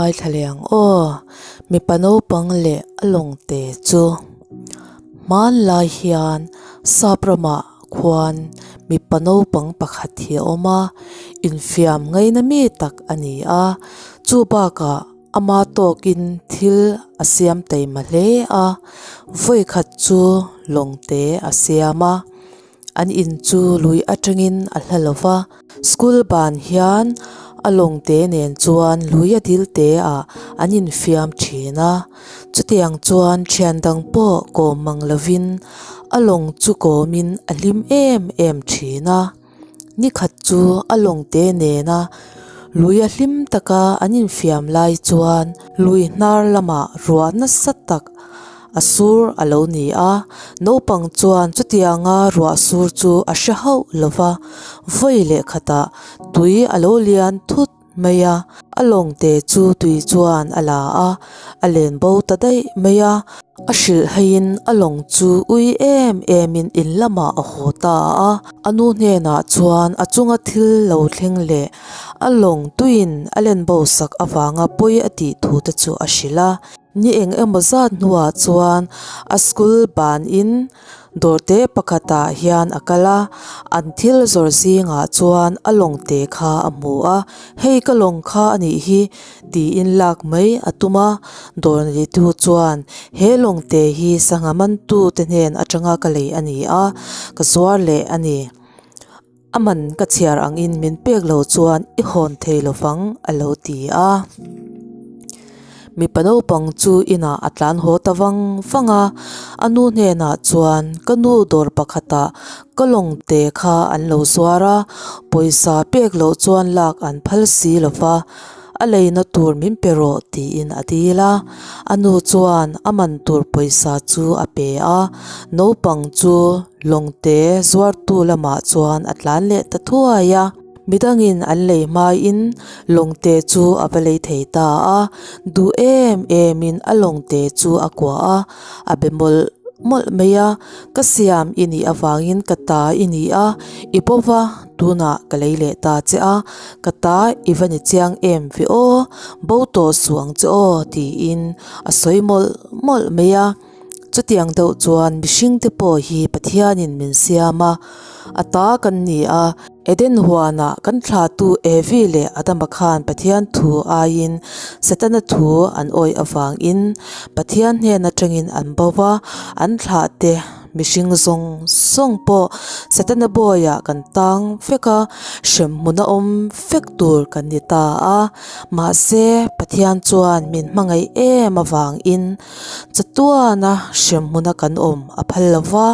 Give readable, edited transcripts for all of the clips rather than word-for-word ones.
Ngaithla leh ang aw, mipa naupang leh a lawngte chu. Hmanlai hian sap ramah khuan mipa naupang pakhat hi a awm a, infiam ngaina mi tak a ni a, chu bakah ama tawkin thil a siam taima hle a, vawikhat chu lawngte a siam a. An in chu lui atangin a hla lo va, school ban hian a lawng te nen chuan lui a dil te ah an infiam thin a, chutiang chuan thian dang pawh kawm mang lovin a lawng chu kawmin a hlim em em thin a, nikhat chu a lawng te nena lui a hlim taka an infiam lai chuan lui hnar lamah ruah nasa tak A sur a lo ni a, naupang chuan chutianga ruah sur chu a hre hauh lo va, vawi leh khatah tui a lo lian thut mai a, a lawngte chu tui chuan a la a, a len bo ta daih mai a, a hrilh haiin a lawng chu ui em emin in lamah a haw ta a, a nu hnenah chuan a chunga thil lo thleng leh a lawng tuiin a len bo sak avanga pawi a tih thu te chu a hrilh a. Ni eng emaw zat hnuah chuan a school banin dawrte pakhatah hian a kal a, an thil zawrh zingah chuan a lawng te kha a hmu a, hei ka lawng kha a nih hi tiin lak mai a tum a, dawr neitu chuan he lawng te hi sangha mantu te hnen atanga ka lei a ni a, ka zuar leh a ni. A man ka chhiar angin min pek lo chuan i hawn thei lo vang a lo ti a. Mipa naupang chu inah a tlan haw ta vang vang a, a nu hnenah chuan ka nu dawr pakhatah ka lawng te kha an lo zuar a, pawisa pek loh chuan lak an phal si lo va, A leina tur min pe rawh tiin a dil a, a nu chuan a man tur pawisa chu a pe a, naupang chu lawngte zuartu lamah chuan a tlan leh ta thuai a, midangin an lei hmain lawngte chu a va lei thei ta a, duh em emin a lawngte chu a kuah a, a be mawlh mawlh mai a, ka siam i nih avangin ka ta i ni a, i bo va. Tunah ka lei leh ta che a, ka ta i va ni chiang em ve aw, bo tawh suh ang che aw tiin a sawi mawlh mawlh mai a. Chutiang deuh chuan mihring te pawh hi Pathianin min siam a, a ta kan ni a, Eden huanah kan thlahtu Evi leh Adama khan Pathian thu aiin Setana thu an awih avangin Pathian hnen atangin an bo va, an thlahte Mihring zawng zawng pawh Setana bawiah kan tang vek a, hremhmun a awm vek tur kan ni ta a. Mahse, Pathian chuan min hmangaih em avangin chatuana hremhmuna kan awm a phal lo va,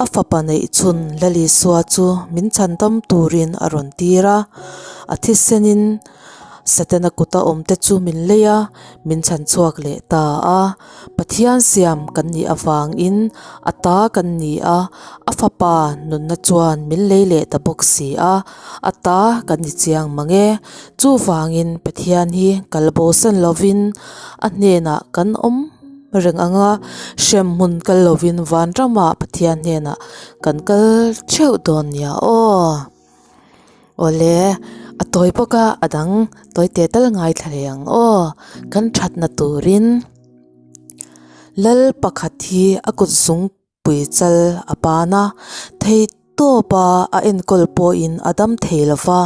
a fapa neih chhun Lalisua chu min chhandam turin a rawn tir a, a thisenin Setana kuta awmte chu min lei a, min chhan chhuak leh ta a. Pathian siam kan nih avangin a ta kan ni a, a fapa nunna chuan min lei leh ta bawk si a, a ta kan ni chiang mang e. Chuvangin Pathian hi kal bosan lovin a hnenah kan awm reng ang a, hremhmun kal lovin vanramah Pathian hnenah kan kal theuh dawn nia aw. Awle, a tawi bawk a, a dang tawi teh tal ngaithla leh ang aw, kan thatna turin Lal pakhat hi a kut zung pui chal a pan a, thei tawp a a enkawl pawhin a dam thei lo va,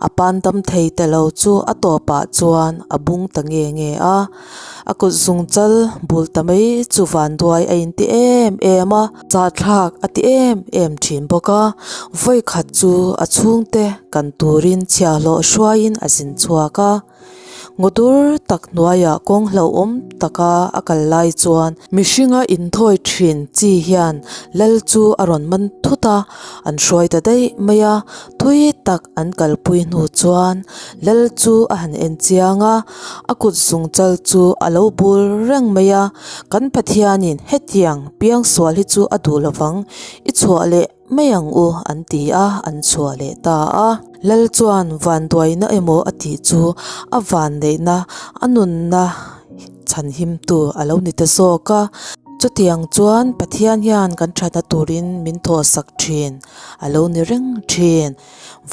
a pan dam thei ta lo chu a tawpah chuan a bung ta nge nge a. A kut zung chal bul ta mai chu vanduai a inti em em a, chahthlak a ti em em thin bawk a, vawikhat chu a chhungte kan turin chhiahhlawh hruaiin a zin chhuak a, ngaw dur tak hnuaiah kawng hlauhawm taka a kal lai chuan mihringa inthawi thin chi hian lal chu a rawn man thut a, an hruai ta daih mai a, thui tak an kalpui hnu chuan lal chu a han en chiang a. A kut zung chal chu a lo bul reng mai a, Kan Pathianin hetiang piangsual hi chu a duh lovang, i chhuah leh mai ang u an ti a, an chhuah leh ta a. Lal chuan vanduaina emaw a tih chu a vanneihna, a nunna chhanhimtu a lo ni ta zawk a. Chutiang chuan Pathian hian kan thatna turin min thawhsak thin a lo ni reng thin.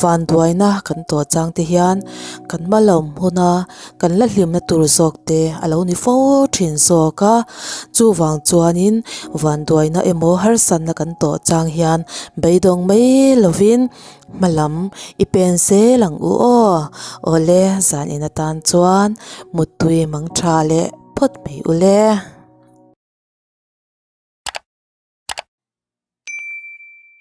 Vanduaina kan tawh chang te hian kan hma lam huna kan la hlimna tur zawk te a lo ni fo thin zawk a, chuvang chuanin vanduaina emaw harsatna kan tawh chang hian beidawng mai lovin hma lam i pen zel ang u aw. Awle zan in atan chuan muttui mang tha leh phawt mai ule.